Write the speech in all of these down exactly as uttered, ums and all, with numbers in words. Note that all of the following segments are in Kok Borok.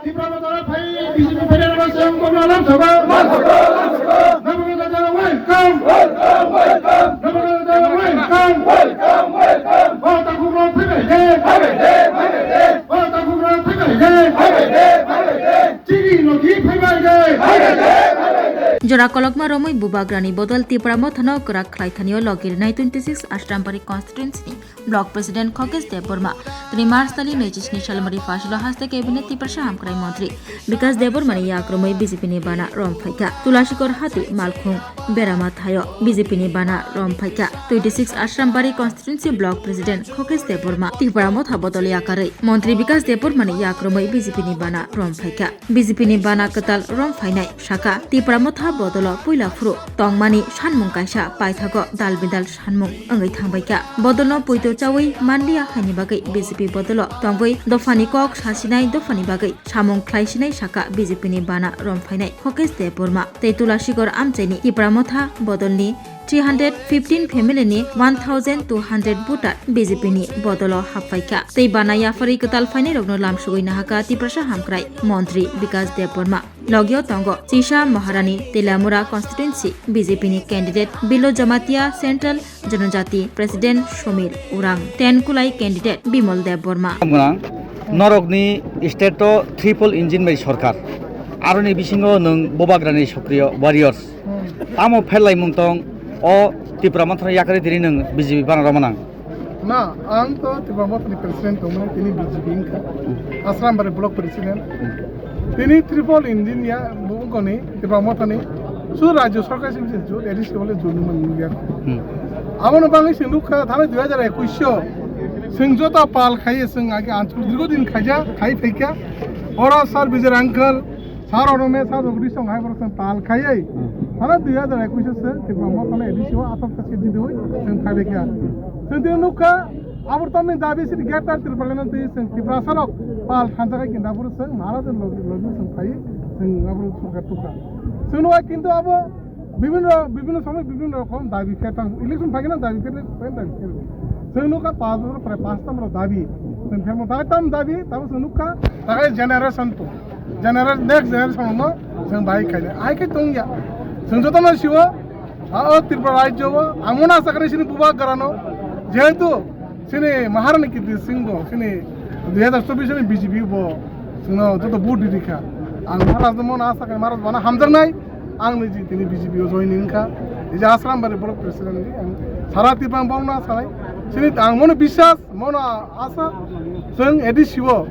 Tipra Motha phai, B J P phai rok chwng kono lam sogo. Nabogata welcome. Welcome, welcome. Nabogata welcome. Welcome, welcome. O takhuk rok phai bai de. Phai bai de, phai bai de. O takhuk rok phai bai de. Phai bai de, phai bai de. Chini logi phai bai de. Phai bai de, phai bai de. Jora kolokma romwi Bubagrani bodol Tipra Mothano kwrak khlai thani o logi rinai twenty six Ashram Bari constituency ni Block President Khokesh Debbarma tini March tali naichi sni salmari phasilo haste cabinet Tiprasa hamkrai montri Bikash Debbarma ni yakrumwi B J P ni bana rom phaikha. Tulasikor hati Malkhung Berama thaio B J P ni bana rom phaikha. Twenty six Ashram Bari constituency Block President Khokesh Debbarma Tipra Motha bodol yakarwi montri Bikash Debbarma ni yakrumwi B J P ni bana rom phaikha. B J P ni bana kwtal rom phainai saka Tipra Motha bodolo puila phuru tongmani sanmung kaisa paithago dal bidal sanmung wngwi thangbaikha. Bodolno poito chawi manliya haini bagwi B J P bodolo tongwi dophani kok sasinai dophani bagwi samung khlaisinai saka B J P ni bana rom phainai Khokesh Debbarma tei Tulasigor amchaini Tipra Motha bodolni three hundred fifteen family ni one thousand two hundred voter B J P ni bodolo haphaikha. Tei bana yapharwi kwtal phainairokno lamsogwi nahaka Tiprasa hamkrai montri Bikash Debbarma. Logio tongo Chisa Maharani Telamura constituency B J P ni candidate Bilo Jamatia Central Janajati President Somir Urang, Tenkulai candidate Bimal Debbarma. Norokni state o triple engine bai sorkar. Aroni bisingo nwng Bubagrani sokriyo warriors. Tamo pherlaimung tong o Tipra Mothano yakarwi tini nwng B J P bana rwma nang? Na, ang to Tipra Mothani president tongmani tini B J P wngkha. Ashram Bari block president. Tini triple engine ya bungkoni Tipra Mothani su rajyo sorkar simi se jut A D C hole jut man ya. Hmm. Abono bangwi se nukha thani dui hajar ekwis o. Sing jota pal khaiye sing age anchal dirgo din khaija khai phaikha. Oro sir Vijay uncle Sir, ono me sir, rok risong hai borok chwng tal khaiwi. Hmm. Hala dui hajar ekwis o chwng Tipra Mothano A D C o athar ta se jidui chwng phaibai kha. Chwng tini nukha, abor tamni dabi siri greater Tipraland twi chwng Tiprasa rok pal thansa khai kinda boro chwng Maharaj ni logi logi chwng phai chwng abor sorkar tukha. Chwng nukha kintu abo bibhinno, bibhinno somoy bibhinno rokom dabi khe tang. Election phai khe na dabi khe, dabi khe. Chwng nukha panch bosor prai panch tam rok dabi. Chwng khe mo dabi tam dabi, tamo chwng nukha, takai generation to. Generation, next generation no chwng bai khaina. Ai khe tongya. Chwng jotono siwo, a, o Tripura rajyo o, ang mona sakani sini bubagrano. Jehetu sini Maharani Kirti Singh bo, sini dui hajar chobbish ni B J P bo, chwngno joto vote di dikha. Ang Maharaj no mona sakani, Maharaj bana hamjaknai, ang ni ji tini B J P o joining kha. Ija Ashram Bari block president ni ang sara Tripura bongna sanai. Sini ang mona biswas, Mono asa chwng A D C o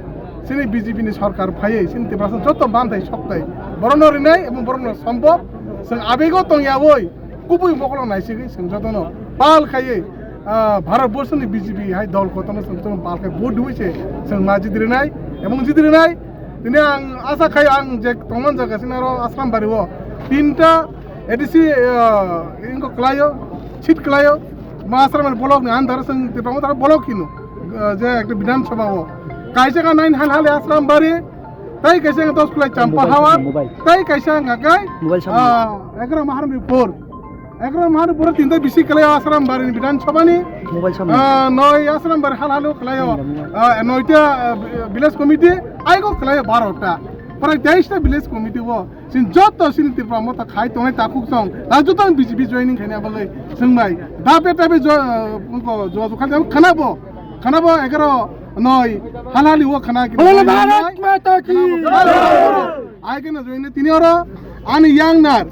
chini B J P ni sorkar phaiwi chini Tiprasa joto manthai soktai borokno rinai ebong borokno sombok chwng abego tongyawi kubui mokolo naisigwi chwng jotono pal khaiwi, ah, Bharat borso ni B J P hai dol kotorno chwng jotono pal khai vote diwi se chwng ma jidi rinai ebong jidi rinai. Tini ang asa khai ang je tongman jaga sini aro Ashram Bari o tinta A D C, ah, ingko klaio, seat klaio. Ma Ashram Bari block ni under seng Tipra Motha block hino, ah, je ekta Bidhan Sabha o. Kaisa ka nine hal hal Ashram Bari, tai kaisa ka dos kulai Champa Hawa, tai kaisa ka kai, ah, egaroh Maharani pur. Egaroh Maharani pur tinta bisi klaio Ashram Bari ni Bidhan Sabha ni. Mobile samne. Ah, noi Ashram Bari hal hal o klaio. Ah, noita, ah, village committee, aigo klaio barota. Prai teis ta village committee o. Chini joto chini Tipra Motha khai tongnai takhuk tong, ta joto B J P joining khaina bagwi chwng bai. Dabe dabe jo-, uh, ko jo khali khana bo, khana bo egaroh noi halali o khana ki. Bole Bharat Mata ki. Ai kena join tini oro ani yang nar.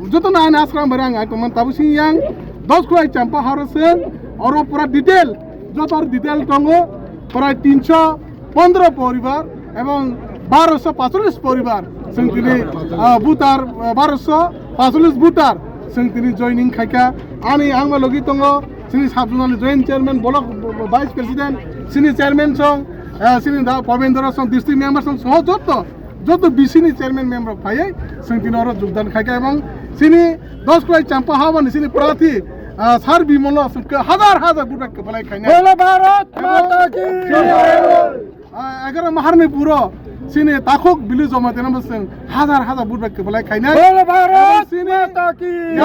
Joto na ani Ashram Bari ang ai tongman tabu sing yang dos khwlai Champa Hawa seng oro pura detail, joto oro detail tongo. Pura tinso pondro poribar ebong baroso pachulis poribar chwng tini, ah, voter, ah, baroso pachulis voter chwng tini joining khaikha. Ani angma logi tongo chini sub zonal ni joint chairman, block vice president, chini chairman song, ah, chini da Pobendra song, district member song, soho joto, joto B C ni chairman member phaiwi chwng tini oro jogdan khaikha ebong chini dos khwlai Champa Hawa ni chini prarthi, ah, sir Bimol no chwng hajar hajar vote bai kwplai khainai. Bole Bharat Mata ki. Ah, egaroh Maharani pur o chini takhuk Bilo Jamatia no bo chwng hajar hajar vote bai kwplai khainai. Bole Bharat Mata ki.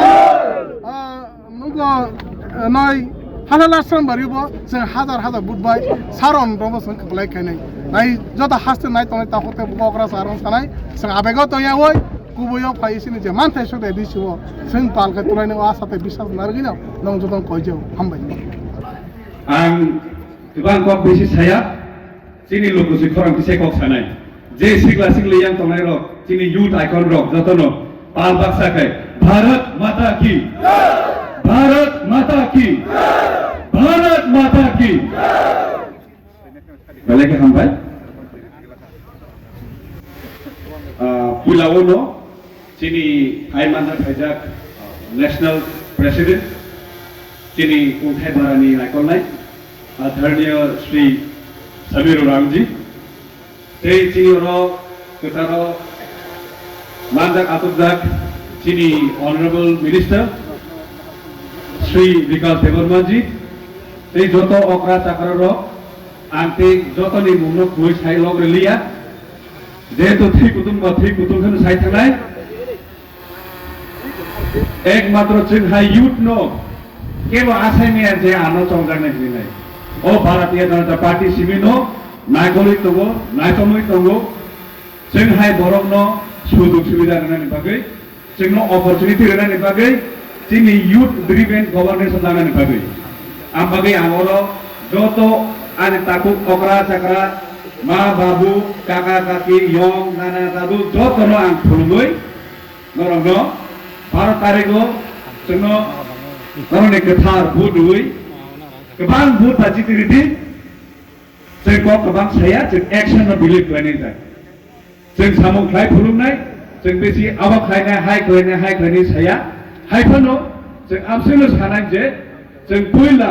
Ah, nungko, ah, noi halal Ashram Bari bo chwng hajar hajar vote bai saron bo chwng kwplai khainai. Nai joto haste nai tongnai takhuk tei bukhuk okra chakra rok sanai, chwng abego tongya oi, kubui o phai sini je manthai sok de disi o, chwng pal khe tulai nai o asa tei biswas narwgwi no, nong joto koi jao, hambai. Ang kwbang kok bisi saya, chini luku si khorang kisa kok sanai, je sikla sikli yang tongnai rok, chini youth icon rok joto no pal baksa khai, Bharat Mata Ki, Bharat Mata Ki, Bharat Mata Ki. Belai khe hambai. Ah, puila uno chini hai manna khaijak, ah, National President, chini kungthai barani naikolnai, Adharniya Shri Samir Uramji, tei chini oro kwcharo manjak atupjak chini Honorable Minister Shri Bikash Debbarmaji, tei joto okra chakra rok, ang tei jotoni mungno khlwi sai lok rwliya, jehetu thwi kutung ba thwi kutung hwnwi sai thangnai. Ekmatro chwng hai youth no kebo asai maya je ano chongjaknai hwnwi nai. O Bharatiya Janata Party simi no naikolwi tongo, naitomwi tongo. Chwng hai borok no sujog subida rwnani bagwi, chwng no opportunity rwnani bagwi, chini youth driven governance lanani bagwi. Am bagwi ang oro joto ani takhuk okra chakra, ma babu, kaka kaki, yong nana dadu joto no ang khulumwi, norokno baro tarikgo chwngno norokni kwthar vote rwui kwbang vote bai chiti rwdi. Chwng kok kwbang saya, chwng action no believe khlainai jai. Chwng samung khlai phunuknai, chwng bisi abo khlainai, hai khlainai, hai khlainai saya. Hai phano chwng amswkno sanai je chwng puila,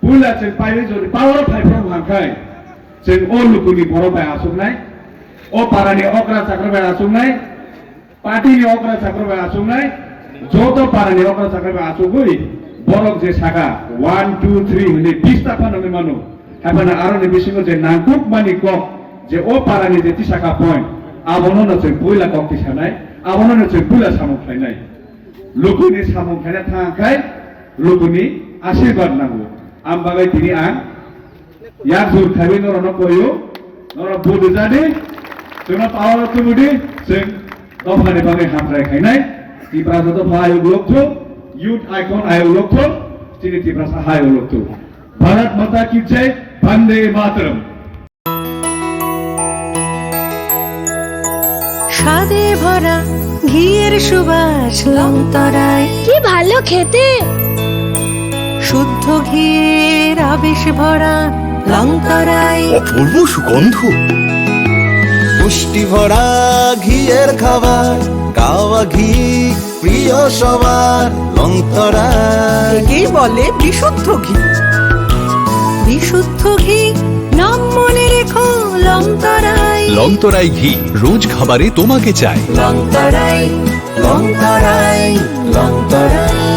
puila chwng pairwi jodi power phai phano hwnkhai chwng o lukuni borok bai achuknai, o parani okra chakra bai achuknai, Party ni okra chakra bai achuknai, joto para ni okra chakra bai achugwi, borok je saka one, two, three hwnwi bista phano wngwi mano. Haiphano aroni bisingo je nangkuk mani kok, je o para ni je tisaka point, abono no chwng puila kok tisanai, abono no chwng puila samung khlainai. Lukuni samung khlaina thang khai, lukuni asirwad nango. Am bagwi tini ang Yak jur khaiwi norokno koyo, norok vote rijadi, chwngno power o tubudi, chwng dophani bagwi hamkrai khainai, Tipra joto pha ayuk lokthok, youth icon ayuk lokthok, chini Tiprasa ayuk lokthok. Bharat Mata Ki Jai, Bande Mataram. স্বাদে ভরা ঘিয়ের সুবাস লংতরায়। কি ভালো খেতে! শুদ্ধ ঘিয়ের আবেশ ভরা লংতরায়। অপূর্ব সুগন্ধ। পুষ্টি ভরা ঘিয়ের খাবার, গাওয়া ঘি প্রিয় সবার, লংতরায়। একেই বলে বিশুদ্ধ ঘি। বিশুদ্ধ ঘি, নাম মনে রেখো, লংতরায়। লংতরায় ঘি, রোজ খাবারে তোমাকে চাই। লংতরায়, লংতরায়, লংতরায়।